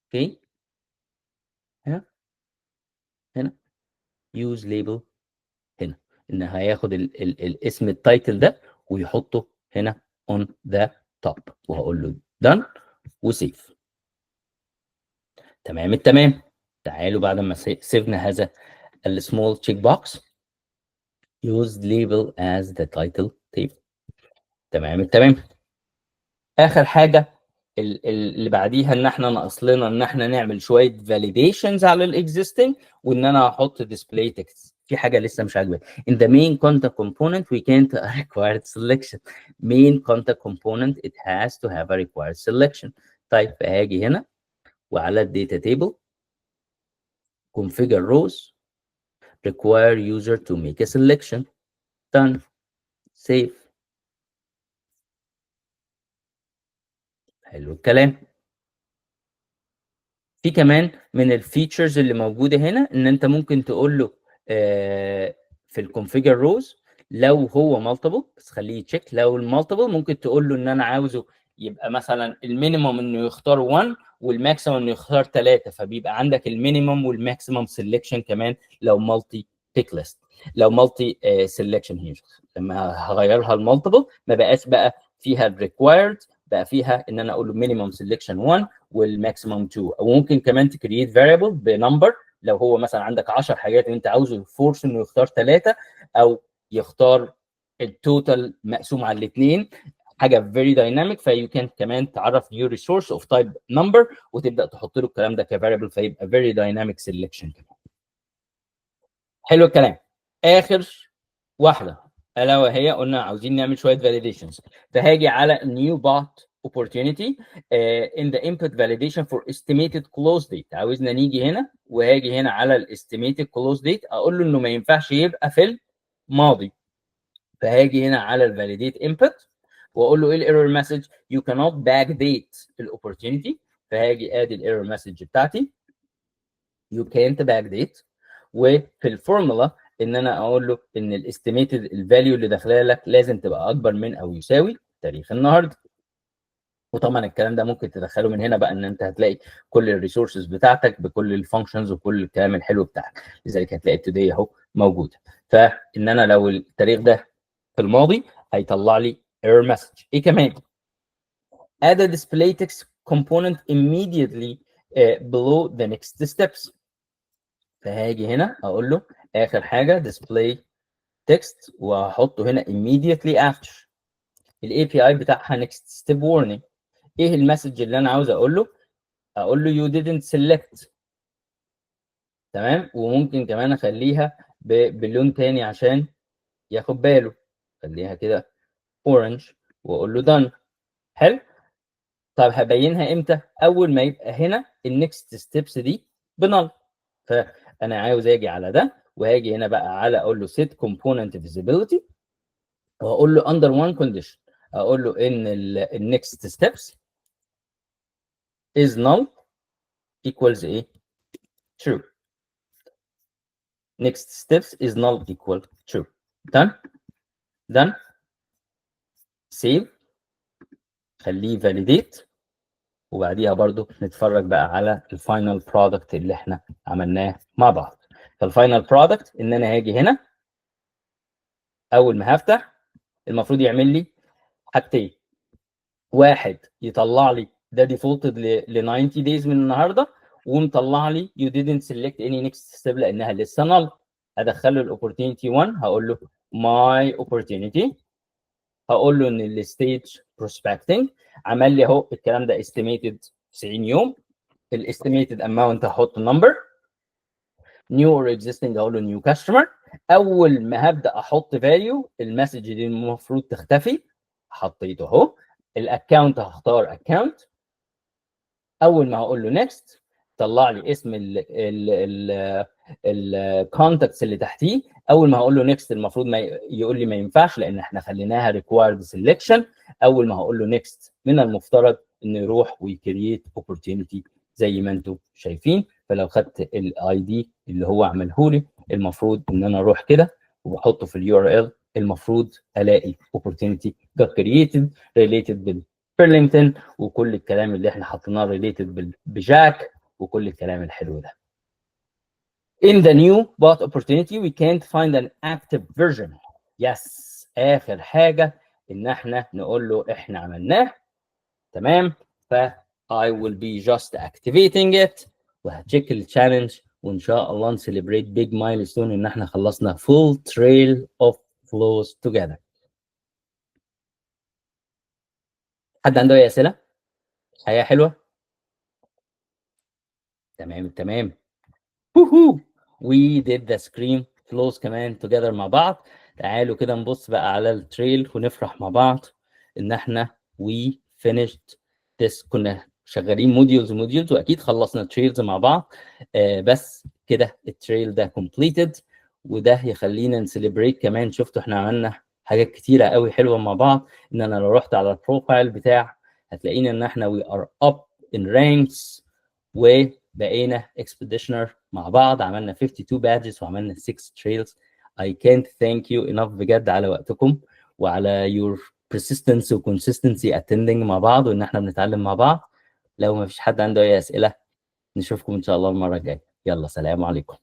okay، هنا هنا use label هنا، ان هياخد ال الاسم ال title ده ويحطه هنا on the top، وهقول له done و save. تمام التمام. تعالوا بعد ما save نا هذا ال small check box، use label as the title table. تمام التمام. اخر حاجة اللي بعديها ان احنا ناقص لنا ان احنا نعمل شوية validations على ال existing، وان انا هحط display text. في حاجة لسه مش عاجباني: in the main contact component we can't required selection. main contact component، it has to have a required selection. طيب، فهاجي هنا وعلى ال data table، configure rows، require user to make a selection، done، save. حلو الكلام. في كمان من ال features اللي موجودة هنا ان انت ممكن تقول له في ال configure rows لو هو multiple، بس خليه check، لو ال multiple ممكن تقول له ان انا عاوزه يبقى مثلا ال minimum انه يختار 1 وال maximum انه يختار 3، فبيبقى عندك ال minimum وال maximum selection كمان لو multi pick list، لو multi selection here. لما هغيرها ال multiple ما بقاش بقى فيها ال required، بقى فيها ان انا اقول له minimum selection 1 وال maximum 2. او ممكن كمان ت create variable ب number، لو هو مثلا عندك 10 حاجات وانت عاوزه force انه يختار 3 او يختار ال total مقسوم على الاثنين، حاجة very dynamic. ف you can كمان تعرف new resource of type number وتبدا تحط له الكلام ده ك variable، فيبقى very dynamic selection كمان. حلو الكلام. اخر واحدة الا وهي قلنا عاوزين نعمل شوية validations، فهاجي على new bot. opportunity in the input validation for estimated close date. عاوزنا نيجي هنا وهاجي هنا على ال estimated close date، اقول له انه ما ينفعش يبقى في الماضي. فهاجي هنا على ال validate input واقول له ايه ال error message؟ you cannot backdate ال opportunity. فهاجي ادي ال error message بتاعتي، you can't backdate. وفي الفورمولا ان انا اقول له ان ال estimated، ال value اللي داخله لك لازم تبقى اكبر من او يساوي تاريخ النهارده. وطبعا الكلام ده ممكن تدخله من هنا بقى، ان انت هتلاقي كل ال resources بتاعتك بكل ال functions وكل الكلام الحلو بتاعك. لذلك هتلاقي ال today اهو موجوده. فان انا لو التاريخ ده في الماضي هيطلع لي error message. ايه كمان؟ add a display text component immediately below the next steps. فهاجي هنا اقول له اخر حاجة display text وهحطه هنا immediately after. ال API بتاعها next step warning. ايه ال message اللي انا عاوز اقول له؟ اقول له you didn't select. تمام، وممكن كمان اخليها باللون تاني عشان ياخد باله، خليها كده orange واقول له done. حلو. طب هبينها امتى؟ اول ما يبقى هنا ال next steps دي ب null. فانا عاوز اجي على ده وهاجي هنا بقى على اقول له set component visibility واقول له under one condition، اقول له ان ال next steps is null equals ايه؟ true. next steps is null equal true. done done. save، خليه validate، وبعديها برضو نتفرج بقى على ال final product اللي احنا عملناه مع بعض. فال final product ان انا هاجي هنا، اول ما هفتح المفروض يعمل لي حاجتين: واحد يطلع لي ده defaulted ل 90 days من النهارده، ومطلع لي you didn't select any next step لانها لسه null. ادخل له ال opportunity 1، هقول له my opportunity، هقول له ان ال stage prospecting. عمل لي اهو الكلام ده estimated 90 يوم. ال estimated amount هحط number، new or existing اقول له new customer. اول ما هبدا احط value ال message دي المفروض تختفي، حطيته اهو. ال account هختار account. اول ما هقول له next طلع لي اسم ال ال ال contacts اللي تحتيه. اول ما هقول له next المفروض ما يقول لي ما ينفعش لان احنا خليناها required selection. اول ما هقول له next من المفترض انه يروح وي create opportunity زي ما انتم شايفين. فلو خدت ال ID اللي هو عمله لي، المفروض ان انا اروح كده وبحطه في ال URL، المفروض الاقي opportunity got created related بالبرلينغتون وكل الكلام اللي احنا حطيناه related بجاك وكل الكلام الحلو ده. In the new bot opportunity we can't find an active version. Yes، اخر حاجة ان احنا نقول له احنا عملناه. تمام، ف I will be just activating it وه check ال challenge، وان شاء الله ن celebrate big milestone ان احنا خلصنا full trail of flows together. حد عنده اي اسئله؟ حياة حلوه؟ تمام. ووهو، we did the screen flows كمان together مع بعض. تعالوا كده نبص بقى على ال trail ونفرح مع بعض ان احنا we finished this. كنا شغالين modules modules واكيد خلصنا trails مع بعض، بس كده ال trail ده completed، وده يخلينا ن celebrate كمان. شفتوا احنا عملنا حاجات كتيرة قوي حلوة مع بعض. ان انا لو رحت على ال profile بتاع هتلاقينا ان احنا we are up in ranks وبقينا expeditioner مع بعض، عملنا 52 badges وعملنا 6 trails. I can't thank you enough بجد على وقتكم وعلى your persistence و consistency attending مع بعض وان احنا بنتعلم مع بعض. لو ما فيش حد عنده اي اسئلة نشوفكم ان شاء الله المرة الجايه. يلا سلام عليكم.